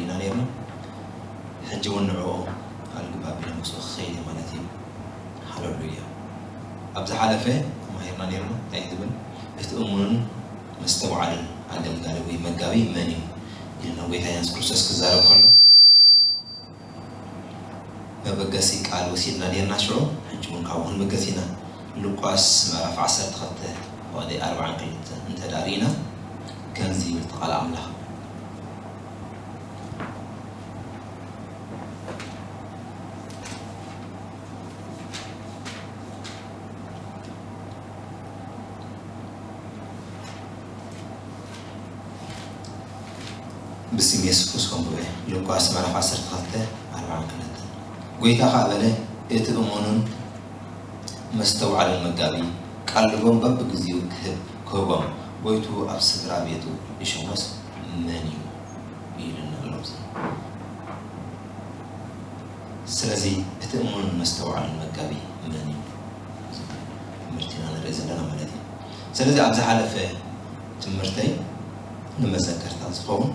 ኢና ነርና። ሕጂ እውን ንዕኡ ኣልግባብ ኢለ ምስኡ ክኸይድ እየ ማለት እዩ። ሃለሉያ። ኣብ ዝሓለፈ ተማሂርና ነርና። እንታይ ዝብል? እቲ እሙንን መስተውዓልን ኣገልጋሊ ወይ መጋቢ መን እዩ? ኢልና ጎይታ የሱስ ክርስቶስ ክዛረብ ከሎ መበገሲ ቃል ወሲድና ነርና ሽዑ። ሕጂ እውን ካብኡ ክንበገስ ኢና። ሉቃስ ምዕራፍ ዓሰርተ ክልተ ፍቕዲ ኣርብዓን ክልተን እንተ ደኣ ርኢና ከምዚ ይብል እቲ ቃል ኣምላኽ። ብስም የሱስ ክርስቶስ ከንብቦ እየ። ሉቃስ ምዕራፍ ዓሰርተ ክልተ ኣርብዓን ክልተን። ጎይታ ኸኣ በለ፣ እቲ እሙንን መስተውዓልን መጋቢ፣ ቃል ልቦም በብግዜኡ ክህብ፣ ክህቦም፣ ጎይትኡ ኣብ ስድራ ቤቱ ዝሸሞስ መን እዩ? ኢሉና ኣሎ። ስለዚ እቲ እሙንን መስተውዓልን መጋቢ መን እዩ? ትምህርቲ ኢና ንርኢ ዘለና ማለት እዩ። ስለዚ ኣብ ዝሓለፈ ትምህርተይ ንመዘከርታ ዝኸውን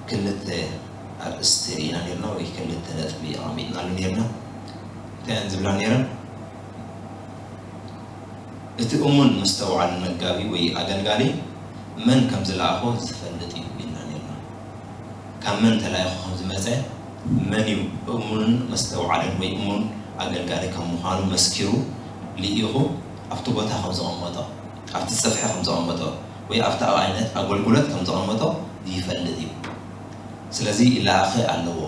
ክልተ ኣርእስቲ ርኢና ነርና፣ ወይ ክልተ ነጥቢ ኣቐሚጥናሉ ነርና። እንታይ እየን ዝብላ ነረን? እቲ እሙን መስተውዓሊ መጋቢ ወይ ኣገልጋሊ መን ከም ዝለኣኾ ዝፈልጥ እዩ ኢልና ነርና። ካብ መን ተላኢኹ ከም ዝመጸ፣ መን እዩ እሙንን መስተውዓልን ወይ እሙን ኣገልጋሊ ከም ምዃኑ መስኪሩ ልኢኹ ኣብቲ ቦታ ከም ዘቐመጦ፣ ኣብቲ ጽፍሒ ከም ዘቐመጦ ወይ ኣብቲ ኣብ ዓይነት ኣገልግሎት ከም ዘቐመጦ ይፈልጥ እዩ። ስለዚ ይለኣኸ ኣለዎ።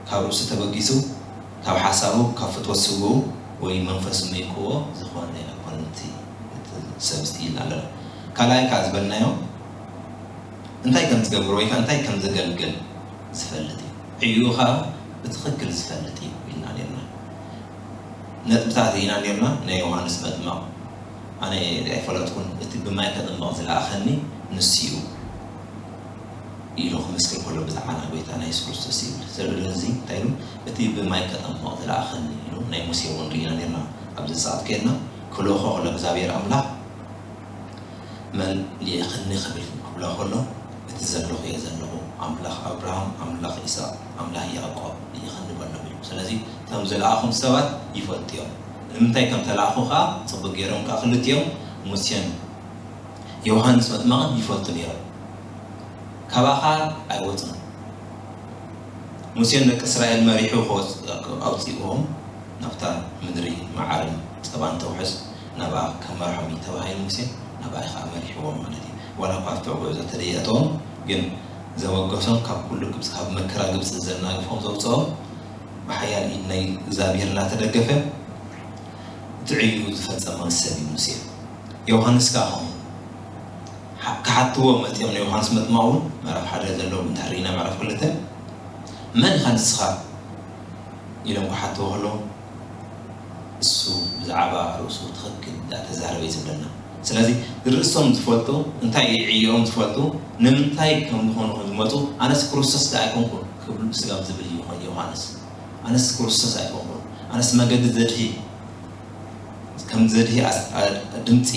ካብ ርእሱ ተበጊሱ፣ ካብ ሓሳቡ፣ ካብ ፍትወት ስግኡ ወይ መንፈሱ መይክዎ ዝኾነ ኣይኮነን እቲ፣ እቲ ሰብ እዚ ኢልና ኣለና። ካልኣይ ከኣ ዝበልናዮ እንታይ ከም ዝገብር ወይ ከኣ እንታይ ከም ዘገልግል ዝፈልጥ እዩ። ዕዩኡ ከኣ ብትኽክል ዝፈልጥ እዩ ኢልና ነርና። ነጥብታት ኢና ነርና። ናይ ዮሃንስ መጥመቕ ኣነ ኣይፈለጥኩን፣ እቲ ብማይ ከጥምቕ ዝለኣኸኒ ንሱ እዩ ኢሉ ክምስክር ከሎ ብዛዕባ ናይ ጎይታና የሱስ ክርስቶስ ይብል። ስለዚ እንታይ ኢሉ? እቲ ብማይ ከጠምቕ ዝለኣኸኒ ኢሉ። ናይ ሙሴ እውን ርኢና ነርና። ኣብዚ ሰዓት ከድና ክልእኾ ከሎ እግዚኣብሔር ኣምላኽ መን ልኢኽኒ ክብል ክብሎ ከሎ፣ እቲ ዘለኹ እየ ዘለኹ፣ ኣምላኽ ኣብርሃም፣ ኣምላኽ ይስሐቅ፣ ኣምላኽ ያዕቆብ ልኢኽኒ በሎም ኢሉ። ስለዚ እቶም ዝለኣኹም ሰባት ይፈልጡ እዮም። ንምንታይ ከም ተለኣኹ ከኣ ጽቡቅ ገይሮም ከኣ ክልቲኦም ሙሴን ዮሃንስ መጥምቕን ይፈልጡ ነይሮም። ካባኻ ኣይወጹን። ሙሴ ንደቂ እስራኤል መሪሑ ክወጽ-፣ ኣውጺእዎም ናብታ ምድሪ መዓርን ጸባን ተውሕዝ ናብኣ ከመርሖም እዩ ተባሂሉ። ሙሴ ናብኣ እዩ ከኣ መሪሕዎም ማለት እዩ። ዋላ እኳ ኣብቲ ጉዕዞ ተደየእተዎም፣ ግን ዘበገሶም ካብ ኩሉ ግብጺ፣ ካብ መከራ ግብጺ ዘናግፎም ዘውጽኦም ብሓያል ኢድ ናይ እግዚኣብሔር እናተደገፈ እቲ ዕዩ ዝፈጸመ ሰብ እዩ ሙሴ። ዮሃንስ ከኣ ከምኡ። ሓ-፣ ክሓትዎ መጺኦም ንዮሃንስ መጥምቕ እውን ምዕራፍ ሓደ ዘለዉ እንድሕር ርኢና ምዕራፍ ክልተ፣ "መን ኢኻ ንስኻ?" ኢሎም ክሓትዎ ከለዉ፣ እሱ ብዛዕባ ርእሱ ትኽክል እንዳተዛረበ እዩ ዝብለና። ስለዚ ርእሶም ዝፈልጡ፣ እንታይ እዩ ዕዮኦም ዝፈልጡ፣ ንምንታይ ከም ዝኾኑ ከም ዝመጹ፣ "ኣነስ ክርስቶስ ደኣ ኣይኮንኩን" ክብሉ ስጋብ ዝብል እዩ ዮሃንስ። "ኣነስ ክርስቶስ ኣይኮንኩን፣ ኣነስ መገዲ ዘድህይ" ከም ዘድሂ ኣስ-፣ ኣ-፣ ድምጺ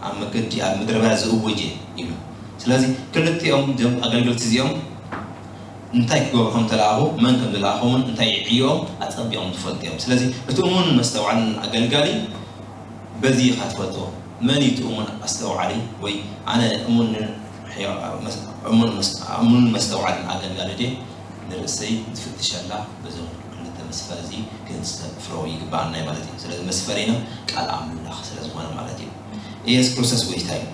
ኣብ መገዲ ኣብ ምድረ በዳ ዝእውጅ ኢሉ። ስለዚ ክልቲኦም እዞም ኣገልገልቲ እዚኦም እንታይ ክገብሩ ከም ተለኣኹ፣ መን ከም ዝለኣኾምን እንታይ ይዕዮም ኣጸቢቖም ዝፈልጡ እዮም። ስለዚ እቲ እሙን መስተውዓልን ኣገልጋሊ በዚ ኢኻ ትፈልጦ። መን እዩ እቲ እሙን ኣስተውዓሊ ወይ ኣነ እሙን ሕያ-፣ መስ-፣ እሙን መስ-፣ እሙን መስተውዓልን ኣገልጋሊ ድየ? ንርእሰይ ዝፍትሸላ በዞም ክልተ መስፈር እዚ ክንሰፍሮ ይግብኣና እዩ ማለት እዩ። ስለዚ መስፈሪና ቃል ኣምላኽ ስለ ዝኾነ ማለት እዩ። ኢየሱስ ክርስቶስ ጎይታ እዩ።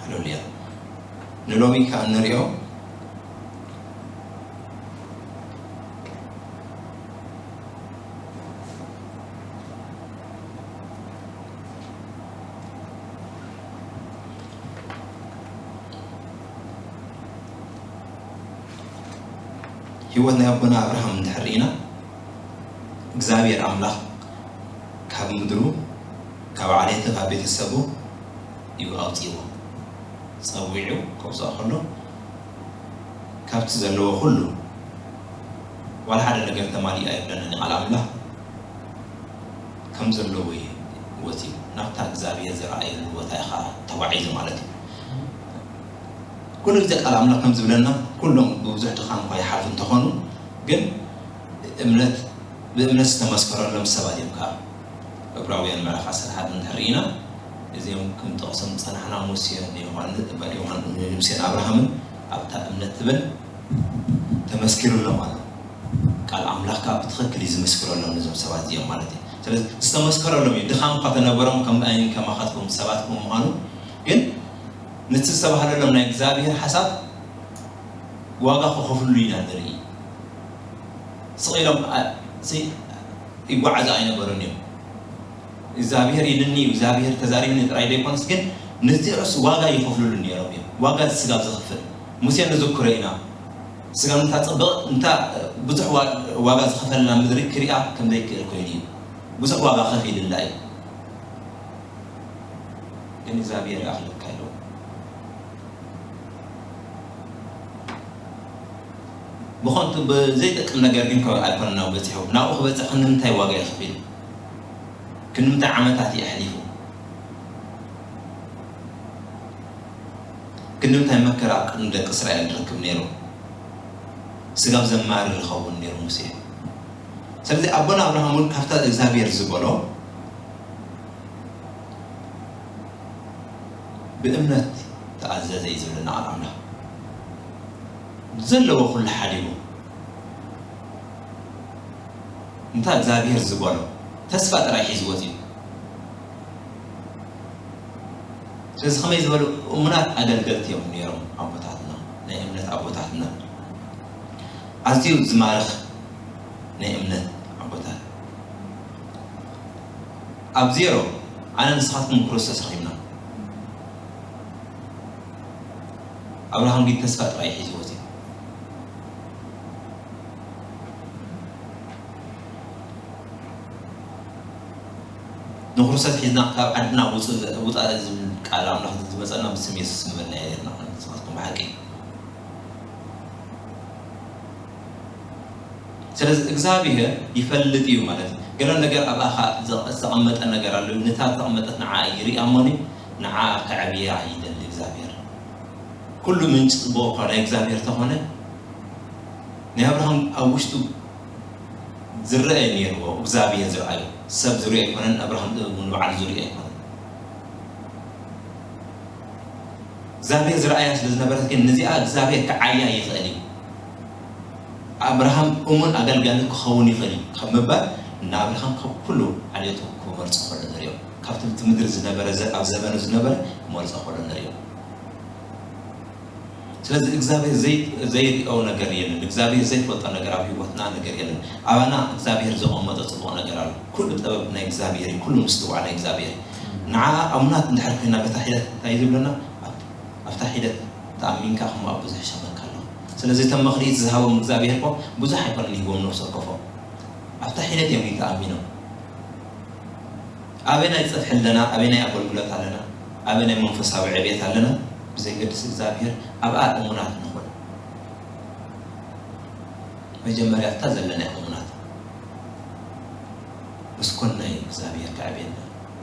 ሃሌሉያ። ንሎሚ ከኣ እንሪኦ ህይወት ናይ ኣቦና ኣብርሃም እንድሕር ርኢና፣ እግዚኣብሔር ኣምላኽ ካብ ምድሩ፣ ካብ ዓሌቱ፣ ካብ ቤተሰቡ እዩ ኣውፅዎ። ጸዊዑ ከውፅኦ ከሎ፣ ካብቲ ዘለዎ ኩሉ፣ ዋላ ሓደ ነገር ተማሊኡ ኣይብለንን ቃል ኣምላኽ። ከም ዘለዎ እዩ ወፂኡ። ናብታ እግዚኣብሔር ዝረኣየሉ ቦታ ኢኻ ተጓዒዙ ማለት እዩ። ኩሉ ግዜ ቃል ኣምላኽ ከም ዝብለና፣ ኩሎም ብብዙሕ ድኻም እኳ ይሓልፉ እንተኾኑ፣ ግን እምነት፣ ብእምነት ዝተመስከረሎም ሰባት እዮም። ከዓ ዕብራውያን ምዕራፍ ዓሰርተ ሓደ እንድሕር ርኢና፣ እዚኦም ክንጠቕሶም ዝጸናሕና ሙሴ፣ ንዮሃን-፣ ዮሃን-፣ ንሙሴን ኣብርሃምን ኣብታ እምነት ትብል ተመስኪሩሎም ኣሎ። ቃል ኣምላኽ ከዓ ብትኽክል እዩ ዝምስክረሎም ነዞም ሰባት እዚኦም ማለት እዩ። ስለዚ ዝተመስከረሎም እዩ። ድኻም እኳ ተነበሮም ከም ኣይን ከማኻትኩም ሰባት ከም ምዃኑ፣ ግን ነቲ ዝተባህለሎም ናይ እግዚኣብሔር ሓሳብ ዋጋ ክኸፍሉ ኢና ንርኢ። ስቕ ኢሎም ኣ-፣ ሲ-፣ ይጓዓዙ ኣይነበሩን እዮም። እግዚኣብሔር ኢልኒ፣ እግዚኣብሔር ተዛሪብኒ ጥራይ ዘይኮነስ ግን ነቲ ርእሱ ዋጋ ይኸፍሉሉ ነይሮም እዮም። ዋጋ ስጋብ ዝኽፍል ሙሴ ንዝክሮ ኢና። ስጋብ እንታ ጽብቕ፣ እንታ ብዙሕ ዋ-፣ ዋጋ ዝኸፈለላ ምድሪ ክሪኣ ከም ዘይክእል ኮይኑ እዩ። ብዙሕ ዋጋ ከፊልላ እዩ። ግን እግዚኣብሔር ይኣኽለካ ኢሉ። ብኸንቱ ብዘይጠቅም ነገር ግን ከ-፣ ኣይኮነን ናብኡ በጺሑ። ናብኡ ክበጽሕ ክንዲ ምንታይ ዋጋ እዩ ከፊሉ? ክንዲ ምንታይ ዓመታት እዩ ኣሕሊፉ? ክንዲ ምንታይ መከራ ኣብ ቅድሚ ደቂ እስራኤል ዝረክብ ነይሩ? ስጋብ ዘማርር ይኸውን ነይሩ ሙሴ። ስለዚ ኣቦና ኣብርሃም እውን ካብታ እግዚኣብሔር ዝበሎ ብእምነት ተኣዘዘ እዩ ዝብለና ቃል ኣምላኽ። ዘለዎ ኩሉ ሓዲጉ እንታ እግዚኣብሔር ዝበሎ ተስፋ ጥራይ ሒዝዎ እዩ። ስለዚ ከመይ ዝበሉ እሙናት ኣገልገልቲ እዮም ነይሮም ኣቦታትና፣ ናይ እምነት ኣቦታትና። ኣዝዩ ዝማርኽ ናይ እምነት ኣቦታት። ኣብ ዜሮ ኣነ ንስኻትኩም ክርስቶስ ረኺብና። ኣብርሃም ግን ተስፋ ጥራይ ሒዝዎ እዩ። ንክርስቶስ ሒዝና ካብ ዓድና ውፁ-፣ ውፃእ ዝብል ቃል ኣምላኽ ዝመፀና ብስም የሱስ ምበልና ኢና ነርና። ንስኻትኩም ብሓቂ። ስለዚ እግዚኣብሔር ይፈልጥ እዩ ማለት እዩ። ገለ ነገር ኣብኣኻ ዘ-፣ ዝተቐመጠ ነገር ኣሎ። ነታ ዝተቐመጠት ንዓ ይሪኣ እሞኒ ንዓ ከዕብያ ይደሊ እግዚኣብሔር። ኩሉ ምንጪ ጽቡቕ እኳ ናይ እግዚኣብሔር ተኾነ፣ ናይ ኣብርሃም ኣብ ውሽጡ ዝረአ ነይርዎ፣ እግዚኣብሔር ዝረኣዮ። ሰብ ዝሪኦ ኣይኮነን፣ ኣብርሃም እውን ንባዕሉ ዝሪኦ ኣይኮነን። እግዚኣብሔር ዝረኣያ ስለ ዝነበረት ግን ነዚኣ እግዚኣብሔር ክዓያ ይኽእል እዩ። ኣብርሃም እሙን ኣገልጋሊ ክኸውን ይኽእል እዩ ካብ ምባል ንኣብርሃም ካብ ኩሉ ዓሌቱ ክመርጾ ከሎ ንሪኦ። ካብቲ ምድሪ ዝነበረ ዘ-፣ ኣብ ዘመኑ ዝነበረ ክመርጾ ከሎ ንሪኦ። ስለዚ እግዚኣብሔር ዘይ-፣ ዘይሪኦ ነገር የለን። እግዚኣብሔር ዘይፈልጦ ነገር ኣብ ህይወትና ነገር የለን። ኣባና እግዚኣብሔር ዘቐመጦ ጽቡቕ ነገር ኣሎ። ኩሉ ጥበብ ናይ እግዚኣብሔር እዩ። ኩሉ ምስትውዓል ናይ እግዚኣብሔር እዩ። ንዓ ኣሙናት እንድሕር ኮይና በታ ሒደት እንታይ እዩ ዝብለና? ኣብ-፣ ኣብታ ሒደት ተኣሚንካ ከምኡ ኣብ ብዙሕ ይሸመካ ኣሎ። ስለዚ እቶም መኽሊት ዝሃቦም እግዚኣብሔር እኮ ብዙሕ ኣይኮነን ይህቦም ነፍሲ ወከፎም። ኣብታ ሒደት እዮም ተኣሚኖም። ኣበይ ናይ ጽፍሒ ኣለና፣ ኣበይ ናይ ኣገልግሎት ኣለና፣ ኣበይ ናይ መንፈሳዊ ዕቤት ኣለና፣ ብዘይገድስ እግዚኣብሔር ኣብኣ እሙናት ንኹን። መጀመርያ እታ ዘለና እሙናት። ምስ ኮንና እዩ እግዚኣብሔር ከዕብየና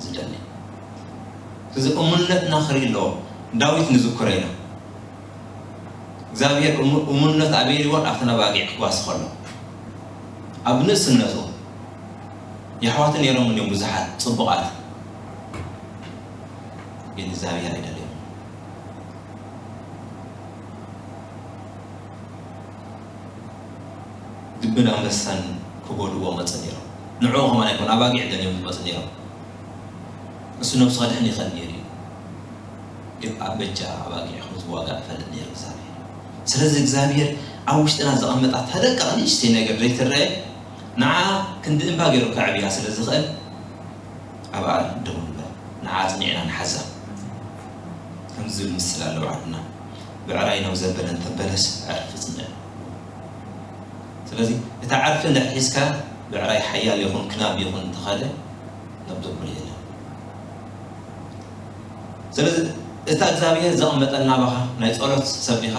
ዝደሊ። ስለዚ እሙንነትና ክርኢ ኣለዎ። ዳዊት ንዝክሮ ኢና። እግዚኣብሔር እሙ-፣ እሙንነት ኣበይ ሪእዎ? ኣብተን ኣባጊዕ ክጓስ ከሎ። ኣብ ንእስነቱ የሕዋቱ ነይሮም እዮም ብዙሓት ጽቡቓት። ግን እግዚኣብሔር ኣይደለዮም። ድብን ኣንበሳን ክጎድዎ መጽእ ነይሮም። ንዕኡ ከማን ኣይኮን፣ ኣባጊዕ ደልዮም ዝመጽእ ነይሮም። እሱ ነብሱ ከድሕን ይኽእል ነይሩ እዩ። ግን ኣብ በጃ ኣባጊዕ ከም ዝዋጋእ እፈልጥ ነይሩ እግዚኣብሔር። ስለዚ እግዚኣብሔር ኣብ ውሽጥና ዘቐመጣ እታ ደቃቕ ንእሽተይ ነገር ዘይትረአ፣ ንዓ ክንዲ እምባ ገይሩ ከዕብያ ስለ ዝኽእል፣ ኣብኣ ደው ንበል። ንዓ ኣጽኒዕና ንሓዛ። ከምዚ ዝብል ምስላ ኣለዎ ዓድና፣ "ብዕራይ ናብ ዘበለ እንተበለስ ዕርፊ ጽንዕ።" ስለዚ እታ ዕርፊ እንድሕር ሒዝካ፣ ብዕራይ ሓያል ይኹን ክናብ ይኹን እንተኻደ፣ ናብ ዘበለ የለን። ስለዚ እታ እግዚኣብሔር ዘቐመጠልና ባኻ፣ ናይ ጸሎት ሰብ ዲኻ፣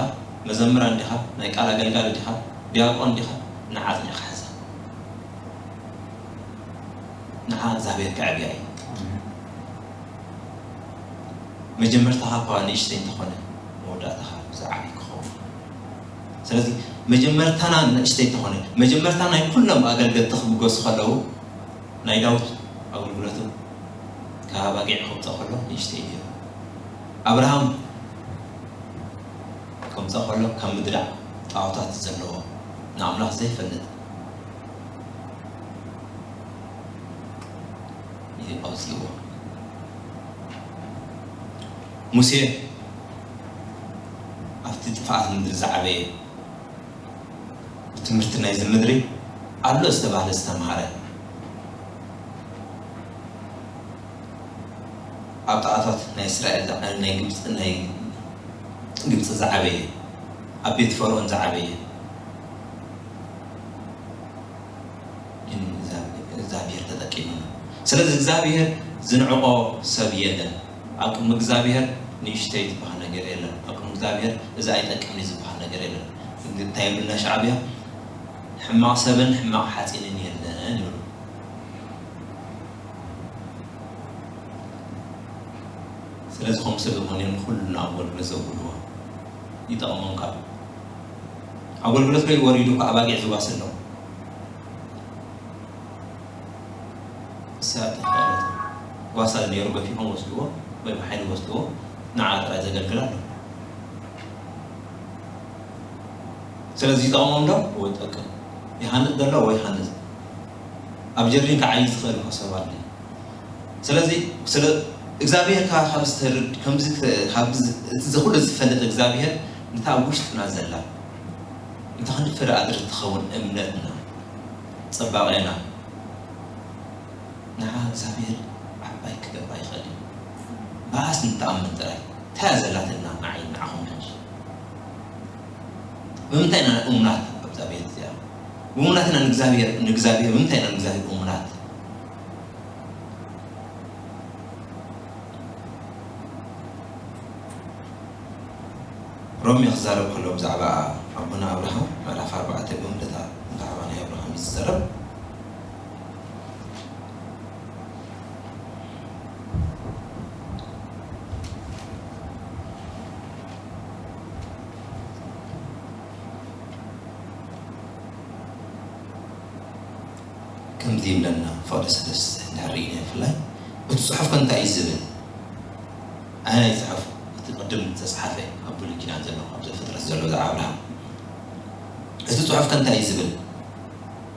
መዘምራን ዲኻ፣ ናይ ቃል ኣገልጋሊ ዲኻ፣ ዲያቆን ዲኻ፣ ንዓ ኣጽኒዕካ ሓዛ። ንዓ እግዚኣብሔር ከዕብያ እዩ። መጀመርታኻ እኳ ንእሽተይ እንተኾነ፣ መወዳእታኻ ዝዓብይ ክኸውን። ስለዚ መጀመርታና ንእሽተይ ተኾነ፣ መጀመርታ ናይ ኩሎም ኣገልገልቲ ክብገሱ ከለዉ ናይ ዳዊት ኣገልግሎቱ ካብ ኣባጊዕ ከምፅእ ከሎ ንእሽተይ እዩ። ኣብርሃም ከምፅእ ከሎ ካብ ምድራዕ ጣዖታት ዘለዎ ንኣምላኽ ዘይፈልጥ እዩ ኣውፅእዎ። ሙሴ ኣብቲ ጥፍኣት ምድሪ ዝዓበየ ብትምህርቲ ናይዚ ምድሪ ኣሎ ዝተባህለ ዝተምሃረ ኣብ ጣዖታት ናይ እስራኤል ዝዓ- ናይ ግብፂ ናይ ግብፂ ዝዓበየ ኣብ ቤት ፈርኦን ዝዓበየ ግን እግዚኣብሔር ተጠቂሙ። ስለዚ እግዚኣብሔር ዝንዕቆ ሰብ የለን። ኣብ ቅድሚ እግዚኣብሔር ንእሽተይ ዝበሃል ነገር የለን። ኣብ ቅድሚ እግዚኣብሔር እዚ ኣይጠቅምን ዝበሃል ነገር የለን። እንታይ ይብልና ሻዕብያ? ሕማቕ ሰብን ሕማቕ ሓፂንን የለን ይብሉ። ስለዚ ከም ሰብ ዝኾነ ንኩሉ ኣገልግሎት ዘብልዎ ይጠቕሞም ካብ ኣገልግሎት ከይ ወሪዱ እኳ ኣባጊዕ ዝዋስ ኣለዉ። እሳ ተፈቐደት ዋሳ ነይሩ ገፊፎም ወስድዎ ወይ ብሓይሊ ወስድዎ ንዓ ጥራይ ዘገልግል ኣሎ። ስለዚ ይጠቕሞም ዶ? ወይ ጠቅም ይሃንፅ ዘሎ ወይ ሃንፅ ኣብ ጀርዲን ክዓይ ዝኽእል እኮ ሰብ ኣሎ። ስለዚ ስለ እግዚኣብሔር ካብ ዝተርድ ከምዚ እቲ ኩሉ ዝፈልጥ እግዚኣብሔር ነታ ኣብ ውሽጥና ዘላ ነታ ክንዲ ፍረ ኣድሪ ትኸውን እምነትና ፅባቐና ንዓ እግዚኣብሔር ዓባይ ክገብራ ይኽእል እዩ። ብኣስ ንተኣምን ጥራይ እንታይ እያ ዘላትና ንዓይ ንዓኹም ሕጂ ብምንታይ ኢና እሙናት ኣብዛ ቤት እዚኣ? ብምንታይ ኢና ንእግዚኣብሔር ንእግዚኣብሔር ብምንታይ ኢና ንእግዚኣብሔር እሙናት? ሮሜ ክዛረብ ከሎ ብዛዕባ ኣቦና ኣብርሃም ምዕራፍ ኣርባዕተ ብምልእታ ብዛዕባ ናይ ኣብርሃም እዩ ዝዛረብ። ከምዚ ይብለና ፍቕደ ሰለስተ እንድሕር ርኢና ብፍላይ እቲ ጽሑፍ ከ እንታይ እዩ ዝብል? ኣየናይ ጽሑፍ? እቲ ቅድም ዝተጻሕፈ ኣብ ብሉይ ኪዳን ዘሎ ኣብ ዘፍጥረት ዘሎ ብዛዕባ ኣብርሃም እቲ ጽሑፍ ከ እንታይ እዩ ዝብል?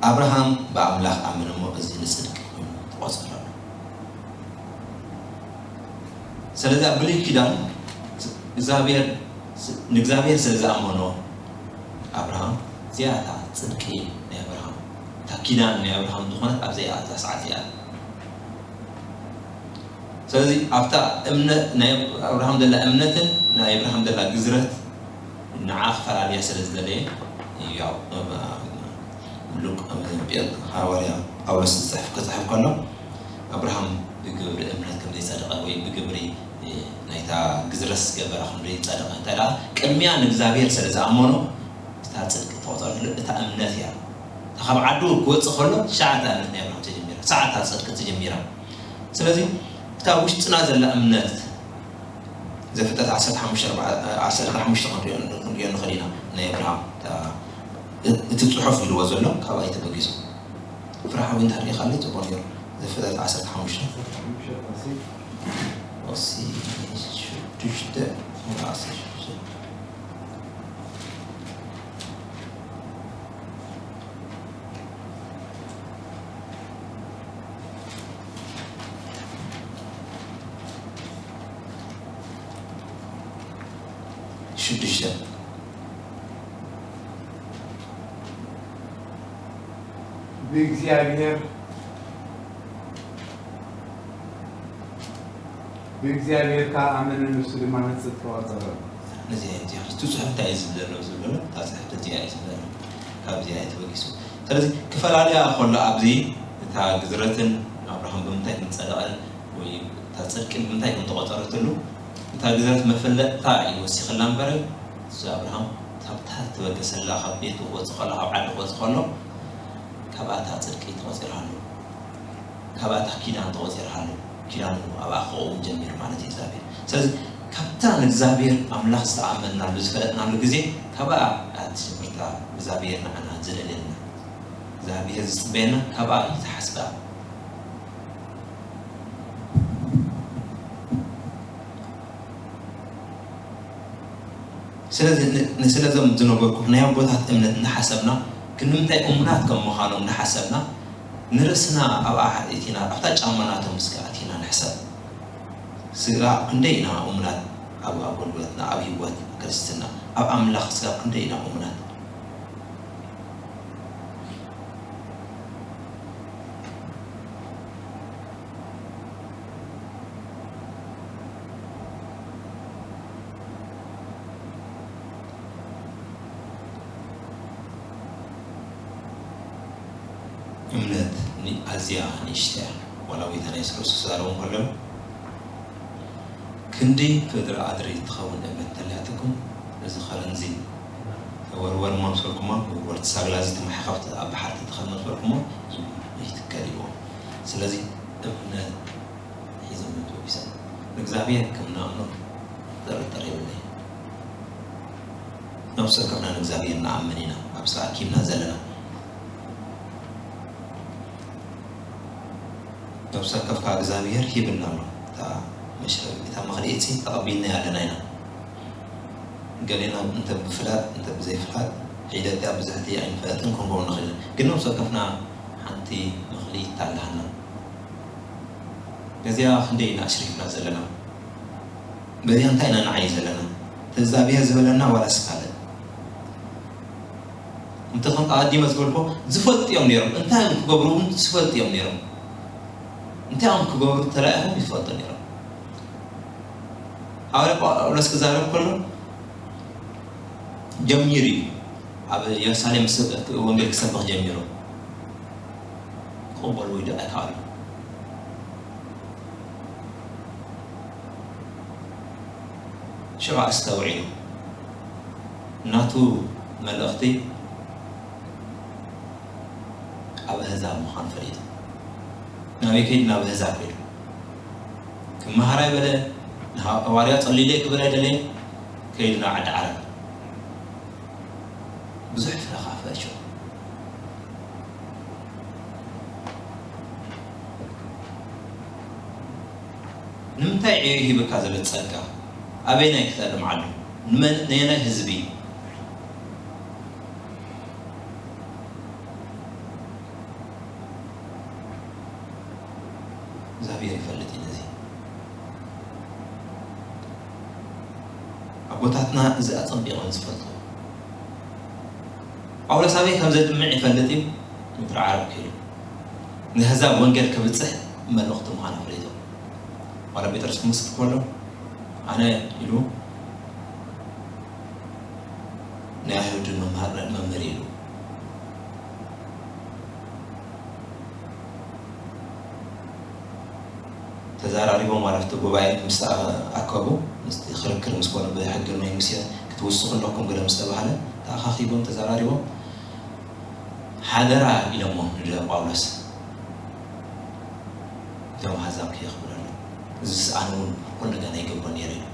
ኣብርሃም ብኣምላኽ ኣመነ እሞ እዚ ንጽድቂ ኮይኑ ተቖጸረሉ። ስለዚ ኣብ ብሉይ ኪዳን እግዚኣብሔር ንእግዚኣብሔር ስለ ዝኣመኖ ኣብርሃም እዚኣ እታ ጽድቂ ናይ ኣብርሃም እታ ኪዳን ናይ ኣብርሃም ዝኾነት ኣብዚኣ እዛ ሰዓት እዚኣ ስለዚ ኣብታ እምነት ናይ ኣብርሃም ዘላ እምነትን ናይ ኣብርሃም ዘላ ግዝረት ንዓ ክፈላልያ ስለ ዝደለየ ያው ሉቅ ሃዋርያ ጳውሎስ ዝፅሕፍ ክፅሕፍ ከሎ ኣብርሃም ብግብሪ እምነት ከም ዘይፀደቐ ወይ ብግብሪ ናይታ ግዝረት ዝገበረ ከም ዘይፀደቐ እንታይ ደኣ ቅድሚያ ንእግዚኣብሔር ስለ ዝኣመኖ እታ ፅድቂ ተቆፀረሉ እታ እምነት እያ ካብ ዓዱ ክወፅእ ከሎ ሻዕታ እምነት ናይ ኣብርሃም ተጀሚራ ሳዕታ ፅድቂ ተጀሚራ ስለዚ እታ ውሽጥና ዘላ እምነት ዘፍጥረት ዓሰርተ ሓሙሽተ ክንሪኦ ንኽእል ኢና ናይ ኣብርሃም እቲ ፅሑፍ ኢልዎ ዘሎ ካብኣ እዩ ተበጊሱ ፍርሓዊ እንተሪኢኻለይ ፅቡቅ ነይሩ ዘፍጥረት ዓሰርተ ሓሙሽተ ኦሲ ሽዱሽተ ሽዱሽተ ብእግዚኣብሔር ብእግዚኣብሔር ከዓ ኣመነ ንሱ ድማ ንፅድቂ ቆፀረ። ነዚኣ እያ እቲ ጽሑፍ እንታይ እዩ ዝብል ዘሎ ዝብል ዘሎ እታ ጽሕፍቲ እዚኣ እዩ ዝብል ዘሎ ካብዚኣ እዩ ተበጊሱ። ስለዚ ክፈላልያ ከሎ ኣብዚ እታ ግዝረትን ኣብርሃም ብምንታይ ከም ዝጸደቐን ወይ እታ ጽድቂ ብምንታይ ከም ተቖጸረትሉ እታ ግዝረት መፈለጥታ እዩ ወሲኽላ እምበር እዚ ኣብርሃም ካብ ታሕቲ ትበገሰላ ካብ ቤቱ ክወጽእ ከሎ ካብ ዓዲ ክወጽእ ከሎ ካብኣ እታ ጽድቂ ተቖጺራ ኣሎ። ካብኣ እታ ኪዳን ተቖጺራ ኣሎ። ኪዳኑ ኣብኣ ክኸውን ጀሚሩ ማለት እዩ እግዚኣብሔር። ስለዚ ካብታ ንእግዚኣብሔር ኣምላኽ ዝተኣመንናሉ ዝፈለጥናሉ ግዜ፣ ካብኣ እያ ትጅምር እታ እግዚኣብሔር ንዓና ዝደልየልና። እግዚኣብሔር ዝጽበየና ካብኣ እዩ ዝሓስብ። ስለዚ ን-፣ ንስለዞም ዝነበርኩ ናይ ኣቦታት እምነት እንዳሓሰብና፣ ክንምንታይ እሙናት ከም ምዃኖም እንዳሓሰብና፣ ንርእስና ኣብኣ ኣእቲና፣ ኣብታ ጫማ ናቶም እስከ ኣቲና ንሕሰብ። ስጋ ክንደይ ኢና እሙናት ኣብ ኣገልግሎትና፣ ኣብ ህይወት ክርስትና፣ ኣብ ኣምላኽ ስጋ ክንደይ ኢና እሙናት? እምነት ኒ-፣ ኣዝያ ንእሽቶ እያ። ዋላ ጎይታ ኢየሱስ ክርስቶስ ክዛረቦም ከለዉ፣ "ክንዲ ምድሪ ኣድሪ ትኸውን እምነት እንተልያትኩም፣ እዚ ኸረን እዚ ተወርወር እሞ ምስ በልኩሞ፣ ተወርወር፣ ሳግላ እዚ ተማሕኻፍ ኣብ ባሕሪ ትኸድ እሞ ምስ በልኩሞ፣ ይትከል" ኢልዎ። ስለዚ እምነት ሒዘን ተወቢሰን። ንእግዚኣብሔር ከም ንኣምኖ ጥርጥር የብለይ። ነፍሲ ወከፍና ንእግዚኣብሔር ንኣምን ኢና፣ ኣብዚ ተኣኪብና ዘለና። ነፍሲ ወከፍካ እግዚኣብሔር ሂብና ኣሎ። እታ መሽ-፣ እታ መኽልኢት ተቐቢልናያ ኣለና ኢና። ገሌና እንተ ብፍላጥ እንተ ብዘይፍላጥ፣ ሒደት እያ ብዙሕቲ ኣይንፈልጥን ክንከውን ንኽእል ኢና። ግን ነፍሲ ወከፍና ሓንቲ መኽልኢት ኣለሃና። በዚኣ ክንደይ ኢና ኣሽሪፍና ዘለና? በዚኣ እንታይ ኢና ንዓዪ ዘለና? እቲ እግዚኣብሔር ዝበለና ዋላስ ካልእ? እንተ ከም ኣቐዲመ ዝበልኩ፣ ዝፈልጡ እዮም ነይሮም። እንታይ እዮም ክገብሩ እውን ዝፈልጡ እዮም ነይሮም። እንታይ እዮም ክገብሩ ተላኢኾም ይፈልጡ ነይሮም። ሃዋርያ ጳውሎስ ክዛረብ ከሎ፣ ጀሚሩ እዩ። ኣብ የሩሳሌም ስ-፣ ወንጌል ክሰብኽ ጀሚሩ። ክቕበልዎ ኣይከኣሉን። ሽዑ ኣስተውዒሉ፣ ናቱ መልእኽቲ ኣብ ኣህዛብ ምዃኑ ፈሊጡ። ናበይ ከይዱ? ናብ ኣህዛብ ከይዱ። ክመሃር ኣይበለ፣ ንሃዋርያ ጸልዩለይ ክብል ኣይደለየን። ከይዱ ናብ ዓዲ ዓረብ። ብዙሕ ፍረ ከኣ ፈርዩ። ንምንታይ እዩ ሂብካ ዘሎ ጸጋ? ኣበየናይ ክተልምዓሉ? ንመን-፣ ነየናይ ህዝቢ? እግዚኣብሔር ይፈልጥ እዩ ነዚ። ኣቦታትና እዚ ኣጸቢቖም ዝፈልጡ። ጳውሎስ ኣበይ ከም ዘድምዕ ይፈልጥ እዩ። ምድሪ ዓረብ ከይዱ ንኣህዛብ ወንጌል ከብጽሕ መልእኽቱ ምዃኑ ኣፍሊጡ። ዋላ ጴጥሮስ ክምስክር ከሎ፣ ኣነ ኢሉ ናይ ኣይሁድ መምህር፣ መምህር ኢሉ። ተዘራሪቦም፣ ዋላ ኣብቲ ጉባኤ ምስ ተኣከቡ፣ ምስቲ ክርክር ምስ ኮነ ብሕጊ ናይ ሙሴ ክትውስኹ ኣለኩም ገለ ምስ ተባህለ፣ ተኣኻኺቦም ተዘራሪቦም፣ ሓደራ ኢሎሞ ንጳውሎስ፣ እቶም ኣህዛብ ከየኽብረሎም፣ እዚስ ኣነ እውን ኩሉ ነገር ይገብሮ ነይረ ኢሉ።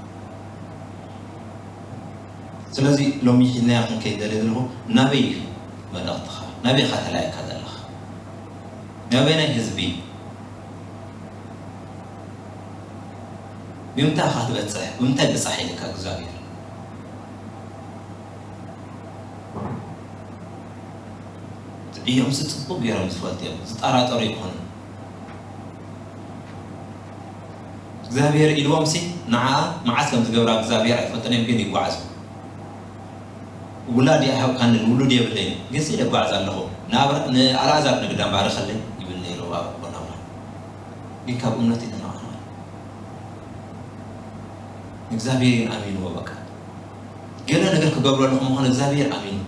ስለዚ ሎሚ ሒዝናያ ክንከይድ ደልየ ዘለኹ፣ ናበይ እዩ መልእኽትኻ? ናበይ ኢኻ ተላኢካ ዘለኻ? ናበየናይ ህዝቢ? ብምንታይ ኢኻ ትበጽሕ? ብምንታይ ብጻሕ ኢልካ እግዚኣብሔር? እዮም ጽቡቕ ገይሮም ዝፈልጡ እዮም፣ ዝጠራጠሩ ኣይኮኑን። እግዚኣብሔር ኢልዎም ሲ ንዓ መዓስ ከም ዝገብራ እግዚኣብሔር ኣይፈልጡን እዮም፣ ግን ይጓዓዙ። ውላድ ኣይሃብካንን፣ ውሉድ የብለይን፣ ግን ስኢለ እጓዓዝ ኣለኹ። ንኣብራ-፣ ንኣልኣዛር ንግዳም ባርኸለይ ይብል ነይሩ ኣብ ኣቦና ኣብርሃም። ግን ካብ እምነቱ ኣይተናቐነቐን። ንእግዚኣብሔር ግን ኣሚንዎ በቃ። ገለ ነገር ክገብረሉ ከም ምዃኑ እግዚኣብሔር ኣሚኑ።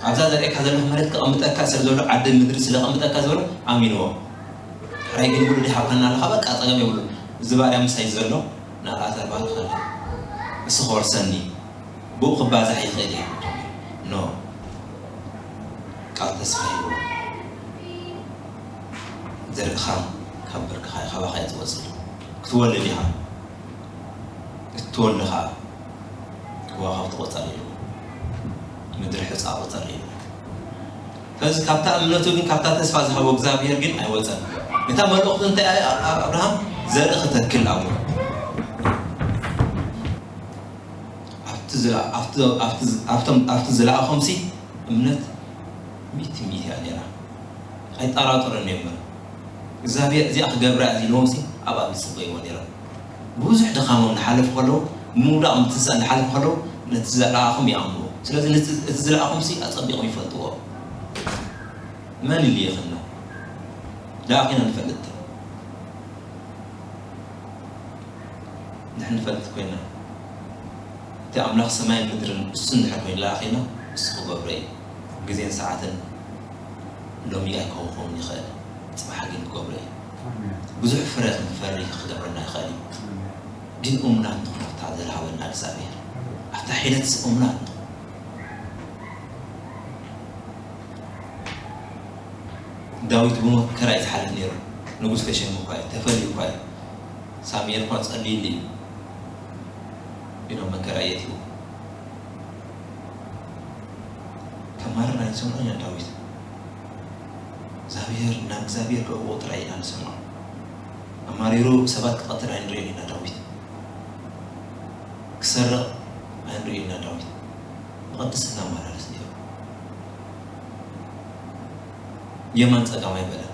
ኣብዛ ዘርእየካ ዘለኹ መሬት ከቐምጠካ ስለ ዘሎ፣ ዓዲ ምድሪ ስለ ቀምጠካ ዝበሎ ኣሚንዎ። ሕራይ ግን ውሉድ ይሃብካና ኣለኻ፣ በቃ ጸገም የብሉን። እዚ ባርያ ምሳይ ዘሎ ንኣልኣዛር ባርኸለይ። እሱ ክወርሰኒ፣ ብኡ ክባዛሕ ይኽእል እዩ። ኖ። ቃል ተስፋ ሂቡ። ዘርእኻ ካብ ካብ ብርክኻ እዩ፣ ካባኻ እዩ ዝወፅእ። ክትወልድ ኢኻ። ክትወልድ ኸዓ፣ ከዋኽብቲ ቆፀር እዩ። ምድሪ ሕፃ ቆፀር እዩ። ስለዚ ካብታ እምነቱ ግን፣ ካብታ ተስፋ ዝሃቦ እግዚኣብሔር ግን ኣይወፀን። እታ መልእኽቱ እንታይ እያ? ኣብ ኣብርሃም ዘርኢ ክተክል ኣብኡ። ኣብቲ ዝላ-፣ ኣብቲ፣ ኣብቲ፣ ኣብቶም፣ ኣብቲ ዝለኣኾምሲ እምነት ሚእቲ ሚእቲ እያ ነይራ። ኣይጠራጠሩን እዮም። እግዚኣብሔር እዚኣ ክገብራ እያ ኢልዎምሲ ኣብኣ ዝፅበይዎ ነይሮም። ብዙሕ ድኻሞም እናሓለፉ ከለዉ፣ ምውዳቕ ምትንሳእ እናሓለፉ ከለዉ፣ ነቲ ዝለኣኹም ይኣምንዎ። ስለዚ ነቲ፣ እቲ ዝለኣኹምሲ ኣጸቢቖም ይፈልጥዎ። መን ኢሉ ይኽኖ? ለኣኺና ንፈልጥ። ንሕና ንፈልጥ ኮይና፣ እቲ ኣምላኽ ሰማይን ምድርን እሱ እንድሕር ኮይኑ ለኣኺና፣ እሱ ክገብሮ እዩ። ግዜን ሰዓትን ሎሚ ኣይከውኸውን ይኽእል፣ ጽባሕ ግን ክገብሮ እዩ። ኣሜን። ብዙሕ ፍረ ክንፈሪ ክገብረና ይኽእል እዩ። ኣሜን። ግን እሙናት ንኹን ኣብታ ዝለሃበና እግዚኣብሔር። ኣብታ ሒደትስ እሙናት ንኹን። ዳዊት ብመከራ እዩ ዝሓልፍ ነይሩ። ንጉስ ተሸይሙ እኳ እዩ፣ ተፈልዩ እኳ እዩ። ሳሙኤል እኳ ጸልዩሉ እዩ ኢሎም መከራ የእትይዎ። ከማርር ኣይንሰምዖን ኢና ዳዊት። እግዚኣብሔር፣ ናብ እግዚኣብሔር ከእውዎ ጥራይ ኢና ንሰምዖ። ኣማሪሩ ሰባት ክቐትል ኣይንርእዮን ኢና ዳዊት። ክሰርቕ ኣይንርእዮን ኢና ዳዊት። ብቕድስና ኣመላለስ ነይሩ። የማን ጸጋም ኣይበለን።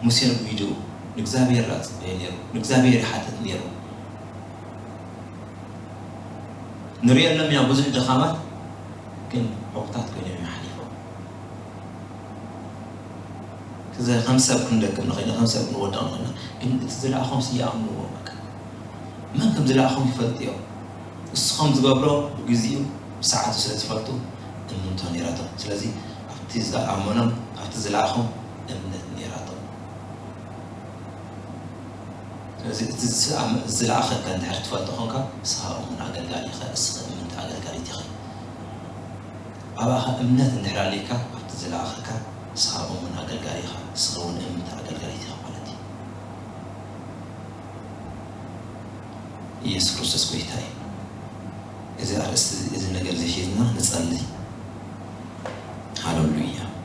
ሙሴ ርጉም ኢዱ ንእግዚኣብሔር ደኣ ጽበዮ ነይሩ፣ ንእግዚኣብሔር ይሓትት ነይሩ። ንርእየሎም ኢና ብዙሕ ድኻማት፣ ግን ዕዉታት ኮይኖም እዮም ሓሊፎም። እዚ ከም ሰብ ክንደክም ንኽእል ኢና፣ ከም ሰብ ክንወድቕ ንኽእል ኢና፣ ግን እቲ ዝለኣኾምሲ ይኣምንዎ በቃ። መን ከም ዝለኣኾም ይፈልጡ እዮም። እሱ ከም ዝገብሮ ብግዚኡ ብሰዓቱ ስለ ዝፈልጡ እምንቶ ነይራቶም። ስለዚ ኣብቲ ዝኣመኖም፣ ኣብቲ ዝለኣኾም እምነት ነይራቶም። ስለዚ እቲ ዝኣም-፣ ዝለኣኸካ እንድሕር ትፈልጦ ኾንካ፣ ንስኻ እሙን ኣገልጋሊ ኢኻ፣ እስኻ እምንቲ ኣገልጋሊት ኢኻ። ኣባኻ እምነት እንድሕር ኣልካ፣ ኣብቲ ዝለኣኸካ፣ ንስኻ እሙን ኣገልጋሊ ኢኻ፣ ንስኻ እውን እምንቲ ኣገልጋሊት ኢኻ ማለት እዩ። ኢየሱስ ክርስቶስ ጎይታ እዩ። እዚ ኣርእስቲ እዚ፣ እዚ ነገር እዚ ሒዝና ንጸሊ።